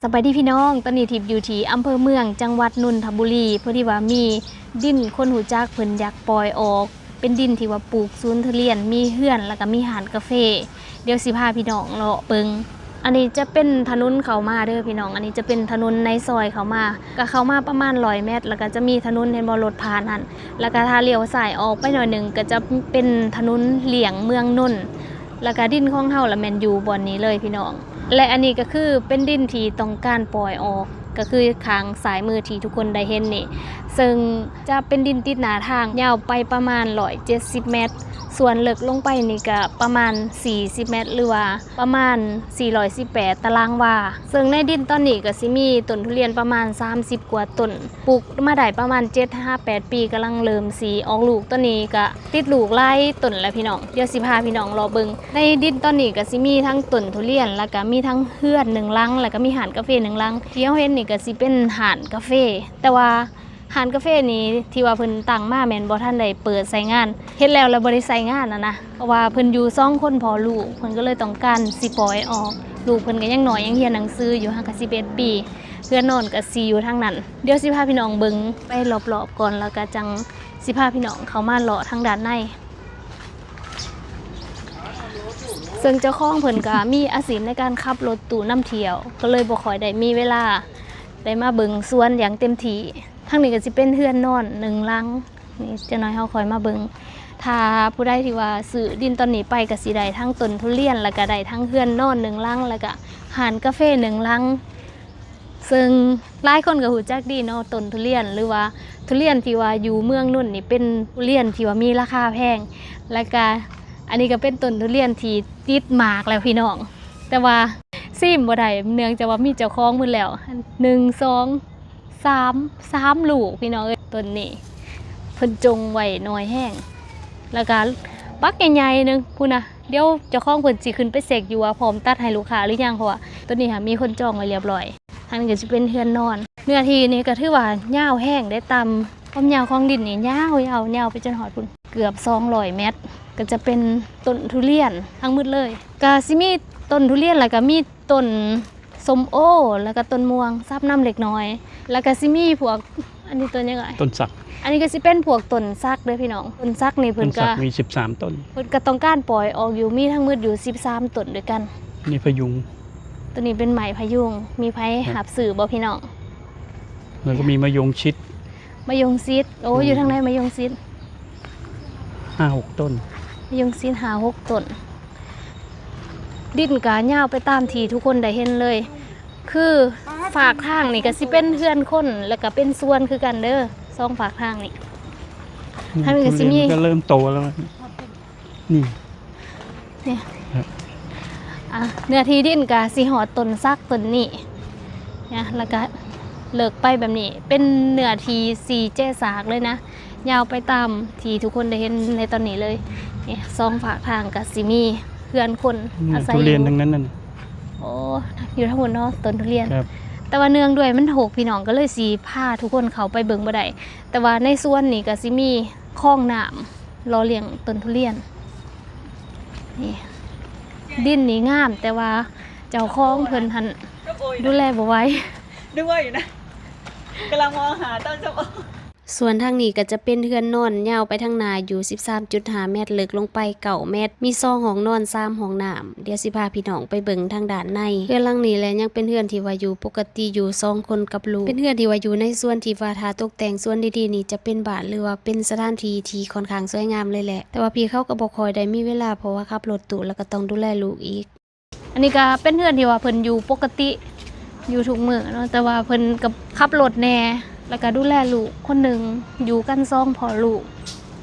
ສະບາຍດີພີ່ນ້ອງ, ຕອນນີ້ທິບຢູ່ທີ່ອຳເພີເມືອງ ຈັງຫວັດນົນທະບູລີ. ພໍດີວ່າມີດິນຄົນຮູ້ຈັກເພິ່ນຢາກປ່ອຍອອກ ເປັນດິນທີ່ວ່າປູກສວນທຸລຽນ, ມີເຮືອນ ແລ້ວກໍມີຮ້ານກາເຟ. ດຽວຊິພາພີ່ນ້ອງເລາະເບິ່ງ. ອັນນີ້ຈະເປັນຖະໜົນເຂົ້າມາເດີພີ່ນ້ອງ, ອັນນີ້ຈະເປັນຖະໜົນໃນຊອຍເຂົ້າມາ, ກໍເຂົ້າມາປະມານຮ້ອຍແມັດ, ແລ້ວກໍຈະມີຖະໜົນ ເຫັນບໍ່ ລົດຜ່ານຫັ້ນ, ແລ້ວກໍຖ້າລ້ຽວຊ້າຍອອກໄປໜ້ອຍໜຶ່ງ ກໍຈະເປັນຖະໜົນລ້ຽງເມືອງນົນ. ແລ້ວກະດິນຂອງເຮົາລະແມ່ນຢູ່ບ່ອນນີ້ເລີຍພີ່ນ້ອງ. ແລະ ອັນນີ້ກໍຄືເປັນດິນທີ່ຕ້ອງການປ່ອຍອອກ, ກໍຄືຂ້າງຊ້າຍມືທີ່ທຸກຄົນໄດ້ເຫັນນີ້, ເຊິ່ງຈະເປັນດິນຕິດໜ້າທາງ ຍາວໄປປະມານຮ້ອຍເຈັດສິບແມັດ, ສ່ວນເລິກລົງໄປນີ້ກະປະມານສີ່ສິບແມັດ ຫຼືວ່າປະມານສີ່ຮ້ອຍສິບແປດຕາລາງວາ. ເຊິ່ງໃນດິນຕອນນີ້ກໍຊິມີຕົ້ນທຸລຽນປະມານສາມສິບກວ່າຕົ້ນ, ປູກມາໄດ້ປະມານເຈັດຫາແປດປີ ກຳລັງເລີ່ມຊິອອກລູກ. ຕອນນີ້ກະ ຕິດລູກຫຼາຍຕົ້ນແລ້ວພີ່ນ້ອງ. ດຽວຊິພາພີ່ນ້ອງເລາະເບິ່ງ. ໃນດິນຕອນນີ້ກໍຊິມີທັງຕົ້ນທຸລຽນ ແລ້ວກໍມີທັງເຮືອນໜຶ່ງຫຼັງ ແລ້ວກໍມີຮ້ານກາເຟໜຶ່ງຫຼັງ. ທີ່ເຮົາເຫັນນີ້ກໍຊິເປັນຮ້ານກາເຟ, ແຕ່ວ່າຮ້ານກາເຟນີ້ທີ່ວ່າເພິ່ນຕັ້ງມາແມ່ນບໍ່ທັນໄດ້ເປີດໃຊ້ງານ, ເຮັດແລ້ວ ແລ້ວບໍ່ໄດ້ໃຊ້ງານຫັ້ນນະ, ເພາະວ່າເພິ່ນຢູ່ສອງຄົນພໍ່ລູກ, ເພິ່ນກໍເລີຍຕ້ອງການຊິປ່ອຍອອກ. ລູກເພິ່ນກໍຍັງນ້ອຍ, ຍັງຮຽນໜັງສືຢູ່, ຫາກະສິບເອັດປີ. ເຮືອນນອນກໍຊິຢູ່ທາງນັ້ນ. ດຽວຊິພາພີ່ນ້ອງເບິ່ງໄປລອບໆກ່ອນ, ແລ້ວກໍຈັ່ງ ຊິພາພີ່ນ້ອງເຂົ້າມາເລາະທາງດ້ານໃນ. ເຊິ່ງເຈົ້າຂອງເພິ່ນກໍມີອາຊີບໃນການຂັບລົດຕູ້ນຳທ່ຽວ, ກໍເລີຍບໍ່ຄ່ອຍໄດ້ມີເວລາໄດ້ມາເບິ່ງສວນຢ່າງເຕັມທີ່. ທາງນີ້ກໍຊິເປັນເຮືອນນອນໜຶ່ງຫຼັງ, ນີ້ຈັກໜ້ອຍເຮົາຄ່ອຍມາເບິ່ງ. ຖ້າຜູ້ໃດທີ່ວ່າຊື້ດິນຕອນນີ້ໄປ ກໍຊິໄດ້ທັງຕົ້ນທຸລຽນ, ແລ້ວກໍໄດ້ທັງເຮືອນນອນໜຶ່ງຫຼັງ, ແລ້ວກໍຮ້ານກາເຟໜຶ່ງຫຼັງ. ເຊິ່ງຫຼາຍຄົນກໍຮູ້ຈັກດີເນາະ ຕົ້ນທຸລຽນ ຫຼືວ່າທຸລຽນທີ່ວ່າຢູ່ເມືອງນົນນີ້ເປັນທຸລຽນທີ່ວ່າມີລາຄາແພງ. ແລ້ວກະອັນນີ້ກໍເປັນຕົ້ນທຸລຽນທີ່ຕິດໝາກແລ້ວພີ່ນ້ອງ, ແຕ່ວ່າຊີມບໍ່ໄດ້ ເນື່ອງຈາກວ່າມີເຈົ້າຂອງໝົດແລ້ວ. ໜຶ່ງ ສອງ ສາມ ສາມລູກພີ່ນ້ອງເອີຍ. ຕົ້ນນີ້ເພິ່ນຈົ່ງໄວ້ໜ່ວຍແຮງ, ແລ້ວກະບັກໃຫຍ່ໆໜຶ່ງພຸ້ນນະ. ດຽວເຈົ້າຂອງເພິ່ນຊິຂຶ້ນໄປເຊັກຢູ່ວ່າພ້ອມຕັດໃຫ້ລູກຄ້າຫຼືຍັງ, ເພາະວ່າໂຕນີ້ຫາມີຄົນຈອງໄວ້ລຽບລ້ອຍ. ອັນນີ້ກໍຊິເປັນເຮືອນນອນ. ເນື້ອທີ່ນີ້ກໍຖືວ່າຍາວແຮງເດ້, ຕາມຄວາມຍາວຂອງດິນນີ້ຍາວໆ ຍາວໄປຈົນຮອດພຸ້ນ ເກືອບສອງຮ້ອຍແມັດ. ກໍຈະເປັນຕົ້ນທຸລຽນທັງໝົດເລີຍ, ກໍຊິມີຕົ້ນທຸລຽນ ແລ້ວກໍມີຕົ້ນສົ້ມໂອ ແລ້ວກໍຕົ້ນມ່ວງສັບນຳເລັກນ້ອຍ. ແລ້ວກໍຊິມີພວກ ອັນນີ້ຕົ້ນຫຍັງເອີຍ? ຕົ້ນສັກ. ອັນນີ້ກໍຊິເປັນພວກຕົ້ນສັກເດີພີ່ນ້ອງ. ຕົ້ນສັກນີ້ເພິ່ນກໍ ຕົ້ນສັກມີສິບສາມຕົ້ນ. ເພິ່ນກໍຕ້ອງການປ່ອຍອອກຢູ່ ມີທັງໝົດຢູ່ສິບສາມຕົ້ນດ້ວຍກັນ. ນີ້ພະຍຸງ. ໂຕນີ້ເປັນໄມ້ພະຍຸງ. ມີໃຜ ຄ ຮັບຊື້ບໍ່ພີ່ນ້ອງ? ແລ້ວກໍມີມະຍົງຊິດ. ມະຍົງຊິດ. ໂອ້ ອືມ ຢູ່ທາງໃນມະຍົງຊິດ? ຫ້າຫົກຕົ້ນ. ມະຍົງຊິດຫ້າຫົກຕົ້ນ. ດິນກະຍາວໄປຕາມທີ່ທຸກຄົນໄດ້ເຫັນເລີຍ. ຄືຟາກທາງນີ້ກະຊິເປັນເຮືອນຄົນ ແລ້ວກະເປັນສວນຄືກັນເດີ ສອງຟາກທາງນີ້. ອືມ ທາງນີ້ກະຊິມີ ທຸລຽນກໍເລີ່ມໂຕແລ້ວ ນີ້ ນີ້ ຮະ ອ່າ ເນື້ອທີ່ດິນກະຊິຮອດຕົ້ນສັກຕົ້ນນີ້ນະ ແລ້ວກະເລິກໄປແບບນີ້ ເປັນເນື້ອທີ່ສີ່ແຈສາກເລີຍນະ. ຍາວໄປຕາມທີ່ທຸກຄົນໄດ້ເຫັນໃນຕອນນີ້ເລີຍ. ນີ້ ສອງຟາກທາງກໍຊິມີເຮືອນຄົນ ອືມ ອາໄສຢູ່. ທຸລຽນທັງນັ້ນນັ້ນ. ໂອ້ ຢູ່ທາງພຸ້ນເນາະ ຕົ້ນທຸລຽນ. ແຕ່ວ່າເນື່ອງດ້ວຍມັນຮົກພີ່ນ້ອງ ກໍເລີຍຊິພາທຸກຄົນເຂົ້າໄປເບິ່ງບໍ່ໄດ້. ແຕ່ວ່າໃນສວນນີ້ກໍຊິມີຄອງນ້ຳຫຼໍ່ລ້ຽງຕົ້ນທຸລຽນ. ນີ້ ດິນນີ້ງາມ ແຕ່ວ່າເຈົ້າຂອງເພິ່ນຫັ້ນດູແລບໍ່ໄຫວ. ນຶກວ່າຢູ່ນະ ກຳລັງມອງຫາຕົ້ນສົ້ມໂອ. ສວນທາງນີ້ກໍຈະເປັນເຮືອນນອນ ຍາວໄປທາງໜ້າຢູ່ສິບສາມຈຸດຫ້າແມັດ ເລິກລົງໄປເກົ້າແມັດ ມີສອງຫ້ອງນອນ ສາມຫ້ອງນ້ຳ. ດຽວຊິພາພີ່ນ້ອງໄປເບິ່ງທາງດ້ານໃນເຮືອນຫຼັງນີ້ ແລະ ຍັງເປັນເຮືອນທີ່ວ່າຢູ່ປົກກະຕິ ຢູ່ສອງຄົນກັບລູກ. ເປັນເຮືອນທີ່ວ່າຢູ່ໃນສວນ ທີ່ວ່າຖ້າຕົກແຕ່ງສວນດີໆນີ້ ຈະເປັນບ້ານ ຫຼືວ່າເປັນສະຖານທີ່ທີ່ຄ່ອນຂ້າງສວຍງາມເລີຍແຫຼະ. ແຕ່ວ່າພີ່ເຂົາກໍບໍ່ຄ່ອຍໄດ້ມີເວລາ ເພາະວ່າຂັບລົດຕູ້ ແລ້ວກໍຕ້ອງດູແລລູກອີກ. ອັນນີ້ກໍເປັນເຮືອນທີ່ວ່າເພິ່ນຢູ່ປົກກະຕິ ຢູ່ທຸກມື້ເນາະ ແຕ່ວ່າເພິ່ນກໍຂັບລົດແດ່ ແລ້ວກໍດູແລລູກຄົນໜຶ່ງ ຢູ່ກັນສອງພໍ່ລູກ.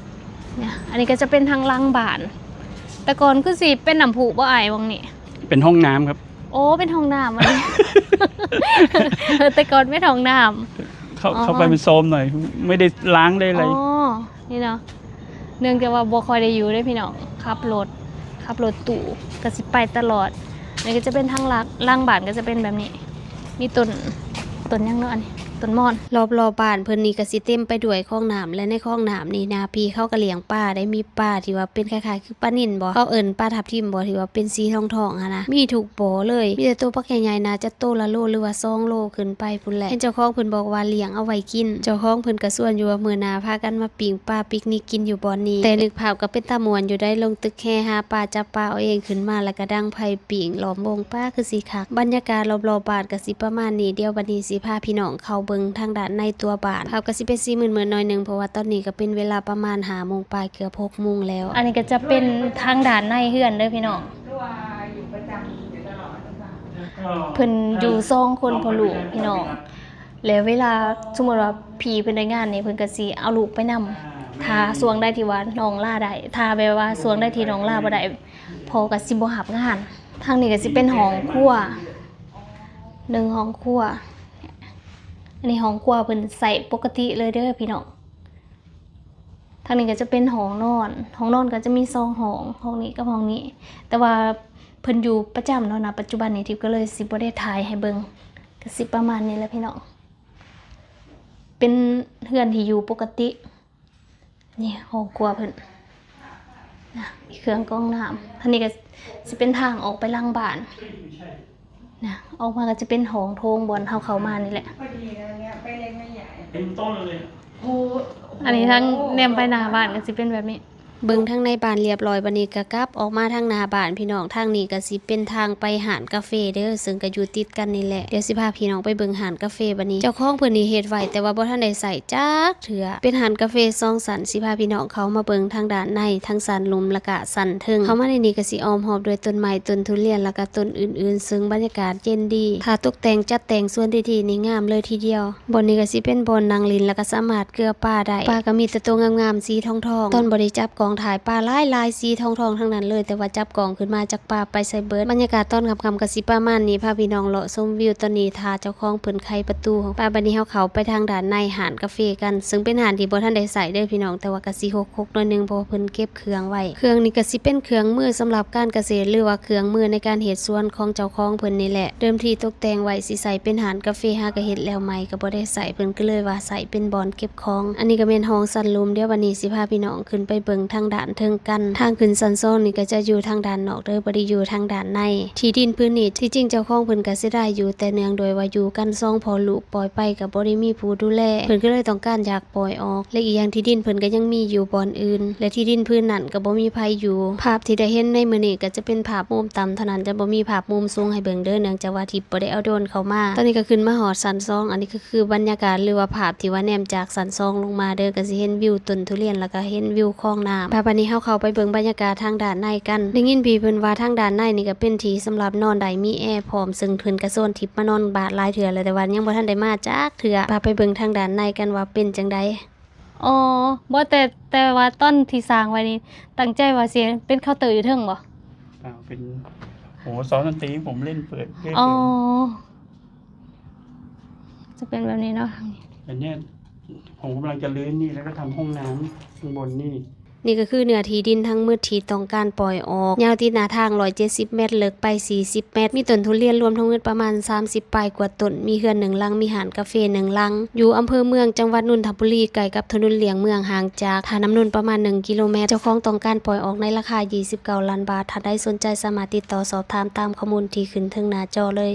ນີ້ ອັນນີ້ກໍຈະເປັນທາງຫຼັງບ້ານ. ແຕ່ກ່ອນຄືຊິເປັນນ້ຳພຸບໍ່ອ້າຍ ໝ່ອງນີ້? ເປັນຫ້ອງນ້ຳຄັບ. ໂອ້ ເປັນຫ້ອງນ້ຳອັນນີ້. ເອີ ແຕ່ກ່ອນເປັນຫ້ອງນ້ຳ. ເຂົ້າ ອໍ ເຂົ້າໄປມັນໂຊມໜ້ອຍ ໄມ່ໄດ້ລ້າງໄດ້ອະໄລ. ອໍ ນີ້ເນາະ ເນື່ອງຈາກວ່າບໍ່ຄ່ອຍໄດ້ຢູ່ເດ້ພີ່ນ້ອງ ຂັບລົດ ຂັບລົດຕູ້ກໍຊິໄປຕະຫຼອດ. ນີ້ກໍຈະເປັນທາງຫຼັກ ຫຼັງບ້ານກໍຈະເປັນແບບນີ້. ມີຕົ້ນ ຕົ້ນຫຍັງເນາະອັນນີ້? ຕົ້ນໝອນ. ລອບໆບ້ານເພິ່ນນີ້ກໍຊິເຕັມໄປດ້ວຍຄອງນ້ຳ ແລະ ໃນຄອງນ້ຳນີ້ນະ ພີ່ເຂົາກໍລ້ຽງປາໄດ້ ມີປາທີ່ວ່າເປັນຄ້າຍໆຄືປານິນບໍ ເຂົາເອີ້ນປາທັບທິມບໍ ທີ່ວ່າເປັນສີທອງໆຫັ້ນນະ ມີທຸກບໍ່ເລີຍ ມີແຕ່ໂຕບັກໃຫຍ່ໆ ໜ້າຈະໂຕລະໂລ ຫຼືວ່າສອງໂລຂຶ້ນໄປພຸ້ນແຫຼະ. ເຫັນເຈົ້າຂອງເພິ່ນບອກວ່າລ້ຽງເອົາໄວ້ກິນ ເຈົ້າຂອງເພິ່ນກໍຊວນຢູ່ວ່າມື້ໜ້າພາກັນມາປີ້ງປາປິກນິກກິນຢູ່ບ່ອນນີ້ ແຕ່ນຶກພາບກໍເປັນຕາມ່ວນຢູ່ໃດ໋ ລົງຕຶກແຫຫາປາ ຈັບປາເອົາເອງຂຶ້ນມາ ແລ້ວກໍດັງໄຟ ປີ້ງລ້ອມວົງ ປາຄືຊິຄັກ. ບັນຍາກາດລອບໆບ້ານກໍຊິປະມານນີ້. ດຽວບັດນີ້ຊິພາພີ່ນ້ອງເຂົ້າເບິ່ງທາງດ້ານໃນຕົວບ້ານ. ພາບກໍຊິເປັນສີມືດໆໜ້ອຍໜຶ່ງ ເພາະວ່າຕອນນີ້ກໍເປັນເວລາປະມານຫ້າໂມງປາຍ ເກືອບຫົກໂມງແລ້ວ. ອັນນີ້ກໍຈະເປັນທາງດ້ານໃນເຮືອນເດີພີ່ນ້ອງ. ເພິ່ນຢູ່ສອງຄົນພໍ່ລູກພີ່ນ້ອງ ແລ້ວເວລາສົມມຸດວ່າພີ່ເພິ່ນໄດ້ງານນີ້ ເພິ່ນກໍຊິເອົາລູກໄປນຳ. ຖ້າຊ່ວງໃດທີ່ວ່ານ້ອງລາໄດ້ ຖ້າແບບວ່າຊ່ວງໃດທີ່ນ້ອງລາບໍ່ໄດ້ ພໍ່ກໍຊິບໍ່ຮັບງານ. ທາງນີ້ກໍຊິເປັນຫ້ອງຄົວ ໜຶ່ງຫ້ອງຄົວ. ອັນນີ້ຫ້ອງຄົວເພິ່ນໃຊ້ປົກກະຕິເລີຍເດີພີ່ນ້ອງ. ທາງນີ້ກໍຈະເປັນຫ້ອງນອນ ຫ້ອງນອນກໍຈະມີສອງຫ້ອງ ຫ້ອງນີ້ກັບຫ້ອງນີ້ ແຕ່ວ່າເພິ່ນຢູ່ປະຈຳເນາະ ນະປັດຈຸບັນນີ້ ທິບກໍເລີຍຊິບໍ່ໄດ້ຖ່າຍໃຫ້ເບິ່ງ ກໍຊິປະມານນີ້ແຫຼະພີ່ນ້ອງ. ເປັນເຮືອນທີ່ຢູ່ປົກກະຕິ. ນີ້ຫ້ອງຄົວເພິ່ນນະ ມີເຄື່ອງກອງນ້ຳ. ທາງນີ້ກໍຊິເປັນທາງອອກໄປຫຼັງບ້ານນະ ອອກມາກໍຈະເປັນຫ້ອງໂຖງບ່ອນເຮົາເຂົ້າມານີ້ແຫຼະ. ເປັນຕົ້ນເລີຍ. ອັນນີ້ທາງແນມໄປໜ້າບ້ານກໍຊິເປັນແບບນີ້. ເບິ່ງທາງໃນບ້ານລຽບຮ້ອຍ ບັດນີ້ກໍກັບອອກມາທາງໜ້າບ້ານພີ່ນ້ອງ. ທາງນີ້ກໍຊິເປັນທາງໄປຮ້ານກາເຟເດີ ເຊິ່ງກໍຢູ່ຕິດກັນນີ້ແຫຼະ. ດຽວຊິພາພີ່ນ້ອງໄປເບິ່ງຮ້ານກາເຟບັດນີ້. ເຈົ້າຂອງເພິ່ນນີ້ເຮັດໄວ້ ແຕ່ວ່າບໍ່ທັນໄດ້ໃຊ້ຈັກເທື່ອ. ເປັນຮ້ານກາເຟສອງຊັ້ນ ຊິພາພີ່ນ້ອງເຂົ້າມາເບິ່ງທາງດ້ານໃນ ທັງຊັ້ນລຸ່ມ ແລ້ວກະຊັ້ນເທິງ. ເຂົ້າມາໃນນີ້ກໍຊິອ້ອມຮອບດ້ວຍຕົ້ນໄມ້ ຕົ້ນທຸລຽນ ແລ້ວກະຕົ້ນອື່ນໆ ເຊິ່ງບັນຍາກາດເຢັນດີ. ຖ້າຕົກແຕ່ງຈັດແຕ່ງສວນດີໆນີ້ ງາມເລີຍທີດຽວ. ບ່ອນນີ້ກໍຊິເປັນບ່ອນນັ່ງຫຼິ້ນ ແລ້ວກໍສາມາດເກືອປາໄດ້. ປາກໍມີແຕ່ໂຕງາມໆ ສີທອງໆ. ຕອນບໍ່ໄດ້ຈັບກ້ອງຖ່າຍ ປາຫຼາຍໆ ສີທອງໆທັງນັ້ນເລີຍ, ແຕ່ວ່າຈັບກ້ອງຂຶ້ນມາຈັກປາໄປໃສເບິດ. ບັນຍາກາດຕອນຄ່ຳໆກໍຊິປະມານນີ້, ພາພີ່ນ້ອງເລາະຊົມວິວຕອນນີ້ ຖ້າເຈົ້າຂອງເພິ່ນໄຂປະຕູ. ປາ ບັດນີ້ເຮົາເຂົ້າໄປທາງດ້ານໃນຮ້ານກາເຟກັນ, ເຊິ່ງເປັນຮ້ານທີ່ບໍ່ທັນໄດ້ໃຊ້ເດີພີ່ນ້ອງ, ແຕ່ວ່າກໍຊິຮົກໆໜ້ອຍໜຶ່ງ ເພາະວ່າເພິ່ນເກັບ ເຄື່ອງໄວ້. ເຄື່ອງນີ້ກໍຊິເປັນເຄື່ອງມືສຳລັບການກະເສດ ຫຼືວ່າເຄື່ອງມືໃນການເຮັດສວນຂອງເຈົ້າຂອງເພິ່ນນີ້ແຫຼະ. ເດີມທີຕົກແຕ່ງໄວ້ຊິໃຊ້ເປັນຮ້ານກາເຟ, ຫາກະເຮັດແລ້ວໃໝ່ກໍບໍ່ໄດ້ໃຊ້, ເພິ່ນກໍເລີຍວ່າໃຊ້ເປັນບ່ອນເກັບຂອງ. ອັນນີ້ກໍແມ່ນຫ້ອງຊັ້ນລຸ່ມ. ດຽວບັດນີ້ຊິພາພີ່ນ້ອງຂຶ້ນໄປເບິ່ງທາງດ້ານເທິງກັນ. ທາງຂຶ້ນຊັ້ນສອງນີ້ກໍຈະຢູ່ທາງດ້ານນອກເດີ, ບໍ່ໄດ້ຢູ່ທາງດ້ານໃນ. ທີ່ດິນພື້ນນີ້ ທີ່ຈິງເຈົ້າຂອງເພິ່ນກໍເສຍດາຍຢູ່, ແຕ່ເນື່ອງດ້ວຍວ່າຢູ່ກັນສອງພໍ່ລູກ, ປ່ອຍໄປກໍບໍ່ໄດ້ມີຜູ້ດູແລ, ເພິ່ນກໍເລີຍຕ້ອງການຢາກ ປ່ອຍອອກ ແລະ ອີກຢ່າງທີ່ດິນເພິ່ນກໍຍັງມີຢູ່ບ່ອນອື່ນ ແລະ ທີ່ດິນພື້ນນັ້ນກໍບໍ່ມີໃຜຢູ່. ພາບທີ່ໄດ້ເຫັນໃນມື້ນີ້ກໍຈະເປັນພາບມຸມຕ່ຳເທົ່ານັ້ນ, ຈະບໍ່ມີພາບມຸມສູງໃຫ້ເບິ່ງເດີ, ເນື່ອງຈາກວ່າທິບບໍ່ໄດ້ເອົາໂດຣນເຂົ້າມາ. ຕອນນີ້ກໍຂຶ້ນມາຮອດຊັ້ນສອງ, ອັນນີ້ກໍຄືບັນຍາກາດ ຫຼືວ່າພາບທີ່ວ່າແນມຈາກຊັ້ນສອງລົງມາເດີ, ກໍຊິເຫັນວິວຕົ້ນທຸລຽນ ແລ້ວກໍເຫັນວິວຄອງນ້ຳ. ບາດບັດນີ້ເຮົາເຂົ້າໄປເບິ່ງບັນຍາກາດທາງດ້ານໃນກັນ. ໄດ້ຍິນພີ່ເພິ່ນວ່າທາງດ້ານໃນນີ້ກໍເປັນທີ່ສຳລັບນອນໄດ້, ມີແອພ້ອມ, ເຊິ່ງເພິ່ນກໍຊວນທິບມານອນບາດຫຼາຍເທື່ອແລ້ວ, ແຕ່ວ່າຍັງບໍ່ທັນໄດ້ມາຈັກ ເທື່ອ. ພາໄປເບິ່ງທາງດ້ານໃນກັນວ່າເປັນຈັ່ງໃດ. ອໍ ບໍ່ ແຕ່ ແຕ່ວ່າຕອນທີ່ສ້າງໄວ້ນີ້ ຕັ້ງໃຈວ່າຊິເປັນເຄົາເຕີຢູ່ເທິງບໍ່? ເປັນ ໂອ້ ຊາວດົນຕີ ຜົມຫຼິ້ນເປີດ ອໍ ຈະເປັນແບບນີ້ເນາະ. ອັນເນີ້ຍ ຜົມກຳລັງຈະຮື້ນນີ້ ແລ້ວກໍທຳຫ້ອງນ້ຳຂ້າງບົນນີ້. ນີ້ກໍຄືເນື້ອທີ່ດິນທັງໝົດທີ່ຕ້ອງການປ່ອຍອອກ, ຍາວຕິດໜ້າທາງຮ້ອຍເຈັດສິບແມັດ, ເລິກໄປສີ່ສິບແມັດ, ມີຕົ້ນທຸລຽນລວມທັງໝົດປະມານສາມສິບປາຍກວ່າຕົ້ນ, ມີເຮືອນໜຶ່ງຫຼັງ, ມີຮ້ານກາເຟໜຶ່ງຫຼັງ, ຢູ່ອຳເພີເມືອງ ຈັງຫວັດນົນທະບູລີ, ໃກ້ກັບຖະໜົນລຽງເມືອງ, ຫ່າງຈາກທ່ານ້ຳນົນປະມານໜຶ່ງກິໂລແມັດ. ເຈົ້າຂອງຕ້ອງການປ່ອຍອອກໃນລາຄາຊາວເກົ້າລ້ານບາດ. ທ່ານໃດສົນໃຈສາມາດຕິດຕໍ່ສອບຖາມຕາມຂໍ້ມູນທີ່ຂຶ້ນເທິງໜ້າຈໍເລີຍ.